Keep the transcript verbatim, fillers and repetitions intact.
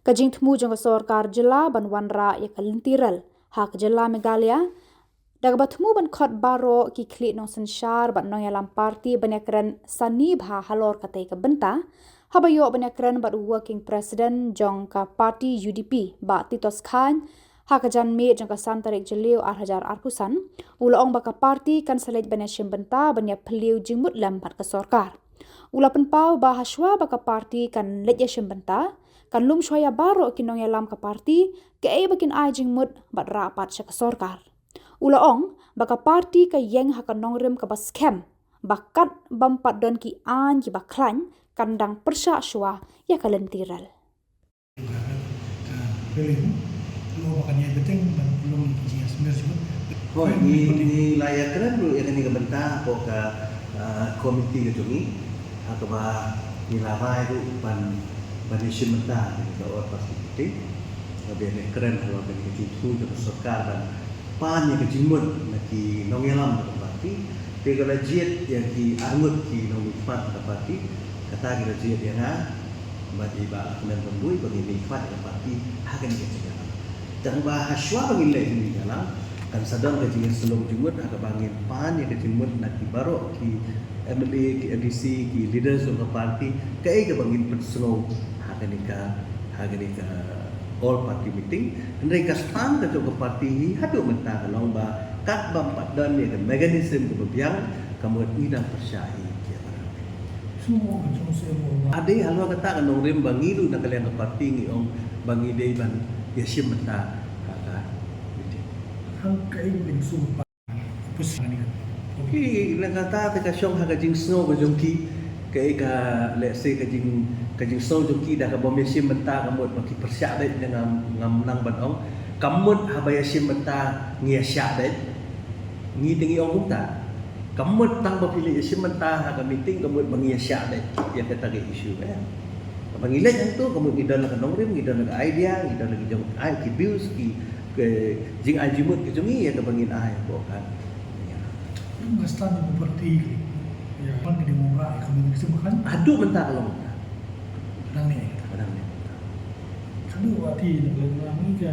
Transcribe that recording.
Ka jingthmu jong ka sorkar jylla ban wanrah ïa ka lynti rel ha ka jylla Meghalaya, da kaba thmu ban khot baroh ki khlieh nongsynshar bad nongïalam party ban ïakren sani bha halor katei ka bynta, haba ïoh ban ïakren bad u working president jong ka party U D P, Bah Titos Chyne, ha ka janmiet jong ka san tarik Jylliew ar hajar arphew san, u la ong ba ka party kan sa leit ban ïashim bynta ban ïaphylliew jingmut lem bad ka sorkar. U la pynpaw ba hashwa ba ka party kan leit ïashim bynta, kan lum shuwa ïa baroh ki nongïalam ka party kaei ba kin ai jingmut bad rah pat sha ka sorkar. U la ong ba ka party ka ïeng ha ka nongrim kaba skhem, ba kat bym pat don ki aiñ kiba khlaiñ kan dang pyrshah shuwa ïa ka lynti rel. Hooid, ngi, ngi la ïakren ruh ïa kane ka bynta hapoh ka, ah, komiti ka jong ngi, ha kaba ngi la rai ruh ban, ban ïashim bynta ka All Party Meeting. Kaba ïakren halor kane ka jingthmu jong ka sorkar ban pan ïa ka jingmut na ki nongïalam ka party. Te ka la jied ïa ki arngut ki nongmihkhmat ka party, kata ki la jied ïa nga bad i Bah Kmen Rymbui ba ngin mihkhmat ïa ka party ha kane ka jingïalang. Tang ba hashwa ba ngin leit ïa kane ka jingïalang, kan sa don ka jingïasyllok jingmut ha kaba ngin pan ïa ka jingmut na ki baroh ki M L A, ki M D C, ki leaders jong ka party, kaei kaba ngin pynsngew ha kane ka, ha kane ka All Party Meeting. Hynrei ka stand ka jong ka party hi haduh mynta ka long ba kat bym pat don ïa ka mechanism kaba biang, ka mut ngi dang pyrshah hi ïa ka. Ade halor kata ka nongrim ba ngi ruh na ka liang ka party ngi ong ba ngi dei ban ïashim bynta ha ka meeting. Ki na kata te ka shong ha ka jingsngew ka jong ki, kaei ka, let's say, ka jing, ka jingsngew jong ki da kaba ym ïashim bynta ka mut ba ki pyrshah beit ne ngam, ngam nang ban ong. Ka mut haba ïashim bynta ngi ïashah beit. Ngi te ngi ong kumta. Ka mut tang ba phi leit ïashim bynta ha ka meeting ka mut ba ngi ïashah beit ïa kata ka issue, eh. Ba ngi leit hangto ka mut ngi don la ka nongrim, ngi don la ka idea, ngi don la ki jong, ai, ki views, ki, ki jingai jingmut ki jong ngi ïa kaba ngin ai hapoh ka. Ïa. Nga stan jong ka party ki. Ïa, pan ka dei wanrah ïa ka meeting shisha kan. Haduh mynta ka long mynta. Dang ne. Dang ne. Haduh ati na ka long mynta.